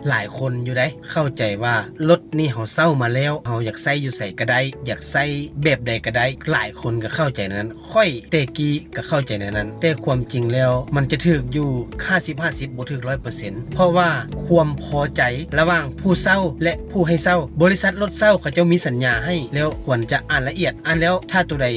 ຫຼາຍຄົນຢູ່ໃດ ເຂົ້າໃຈວ່າລົດນີ້ເຮົາເຊົ່າມາແລ້ວ ເຮົາຢາກໃຊ້ຢູ່ໃສກໍໄດ້ ຢາກໃຊ້ແບບໃດກໍໄດ້ ຫຼາຍຄົນກໍເຂົ້າໃຈໃນນັ້ນ ຂ້ອຍແຕ່ກີ້ກໍເຂົ້າໃຈໃນນັ້ນ ແຕ່ຄວາມຈິງແລ້ວມັນຈະຖືກຢູ່ຫ້າສິບຫ້າສິບ ບໍ່ຖືກຮ້ອຍເປີເຊັນ ເພາະວ່າຄວາມພໍໃຈລະຫວ່າງຜູ້ເຊົ່າ ແລະ ຜູ້ໃຫ້ເຊົ່າ ບໍລິສັດລົດເຊົ່າເຂົາເຈົ້າມີສັນຍາໃຫ້ແລ້ວ ຄວນຈະອ່ານລະອຽດ ອ່ານແລ້ວ ຖ້າໂຕໃດ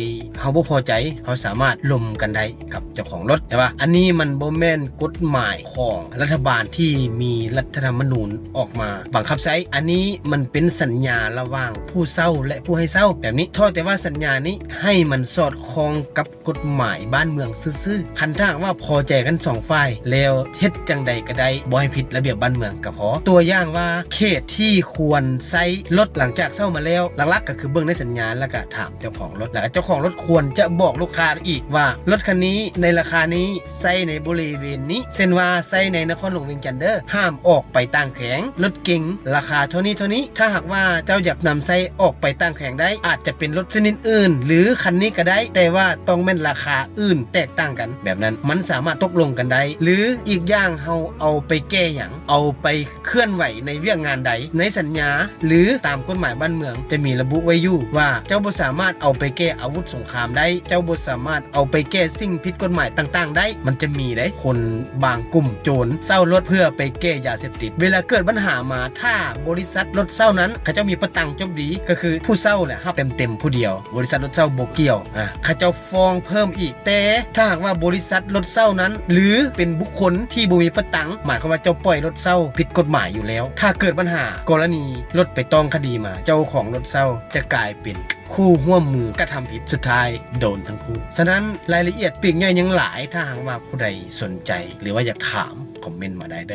ເຮົາບໍ່ພໍໃຈ ເຮົາສາມາດລົມກັນໄດ້ກັບເຈົ້າຂອງລົດ ແຕ່ວ່າອັນນີ້ມັນບໍ່ແມ່ນກົດໝາຍຂອງລັດຖະບານທີ່ມີລັດຖະທຳມະນູນອອກມາບັງຄັບໃຊ້ ອັນນີ້ມັນເປັນສັນຍາລະຫວ່າງຜູ້ເຊົ່າ ແລະ ຜູ້ໃຫ້ເຊົ່າ ແບບນີ້ ຂໍແຕ່ວ່າສັນຍານີ້ໃຫ້ມັນສອດຄ່ອງກັບ ກົດໝາຍບ້ານເມືອງຊື່ໆ ຄັນຖ້າຫາກວ່າພໍໃຈກັນສອງຝ່າຍ ແລ້ວເຮັດຈັ່ງໃດກໍໄດ້ ບໍ່ໃຫ້ຜິດລະບຽບບ້ານເມືອງກໍພໍ ຕົວຢ່າງວ່າເຂດທີ່ຄວນໃຊ້ລົດຫຼັງຈາກເຊົ່າມາແລ້ວ ຫຼັກໆກໍຄືເບິ່ງໃນສັນຍາ ແລ້ວກໍຖາມເຈົ້າຂອງລົດ ແລ້ວກໍເຈົ້າຂອງລົດຄວນຈະບອກລູກຄ້າອີກວ່າ ລົດຄັນນີ້ໃນລາຄານີ້ ໃຊ້ໃນບໍລິເວນນີ້ ເຊັ່ນວ່າໃຊ້ໃນນະຄອນຫຼວງວຽງຈັນເດີ ຫ້າມອອກໄປຕ່າງແຂວງ ລົດເກັງລາຄາເທົ່ານີ້ເທົ່ານີ້ ຖ້າຫາກວ່າເຈົ້າຢາກນຳໃຊ້ອອກໄປຕ່າງແຂວງໄດ້ ອາດຈະເປັນລົດຊະນິດອື່ນ ຫຼື ຄັນນີ້ກໍໄດ້ ແຕ່ວ່າຕ້ອງແມ່ນລາຄາອື່ນແຕກຕ່າງກັນ ແບບນັ້ນມັນສາມາດຕົກລົງກັນໄດ້ ຫຼື ອີກຢ່າງເຮົາເອົາໄປແກ້ຫຍັງ ເອົາໄປເຄື່ອນໄຫວໃນວຽກງານໃດ ໃນສັນຍາ ຫຼື ຕາມກົດໝາຍບ້ານເມືອງຈະມີລະບຸໄວ້ຢູ່ວ່າ ເຈົ້າບໍ່ສາມາດເອົາໄປແກ້ອາວຸດສົງຄາມໄດ້ ເຈົ້າບໍ່ສາມາດເອົາໄປແກ້ສິ່ງຜິດກົດໝາຍຕ່າງໆໄດ້ ມັນຈະມີເດ້ ຄົນບາງກຸ່ມໂຈນເຊົ່າລົດເພື່ອໄປແກ້ຢາເສບຕິດ ເວລາເກີດບັນຫາມາ ຖ້າບໍລິສັດລົດເຊົ່ານັ້ນ ເຂົາເຈົ້າມີປະຕັງຈົບດີ ກໍຄືຜູ້ເຊົ່າແຫຼະຮັບເຕັມໆຜູ້ດຽວ ບໍລິສັດລົດເຊົ່າບໍ່ກ່ຽວ ອາ ເຂົາເຈົ້າຟ້ອງເພີ່ມອີກ ແຕ່ຖ້າຫາກວ່າບໍລິສັດລົດເຊົ່ານັ້ນ ຫຼື ເປັນບຸກຄົນທີ່ບໍ່ມີປະຕັງ ໝາຍຄວາມວ່າເຈົ້າປ່ອຍລົດເຊົ່າຜິດກົດໝາຍຢູ່ແລ້ວ ຖ້າເກີດບັນຫາກໍລະນີລົດໄປຕ້ອງຄະດີມາ ເຈົ້າຂອງລົດເຊົ່າຈະກາຍເປັນຄູ່ຮ່ວມມືກະທຳຜິດ ສຸດທ້າຍໂດນທັງຄູ່. ສະນັ້ນ ລາຍລະອຽດປີກຍ່ອຍຍັງຫຼາຍ ຖ້າຫາກວ່າຜູ້ໃດສົນໃຈ ຫຼືວ່າຢາກຖາມ ຄອມເມັນມາໄດ້ເດີ້.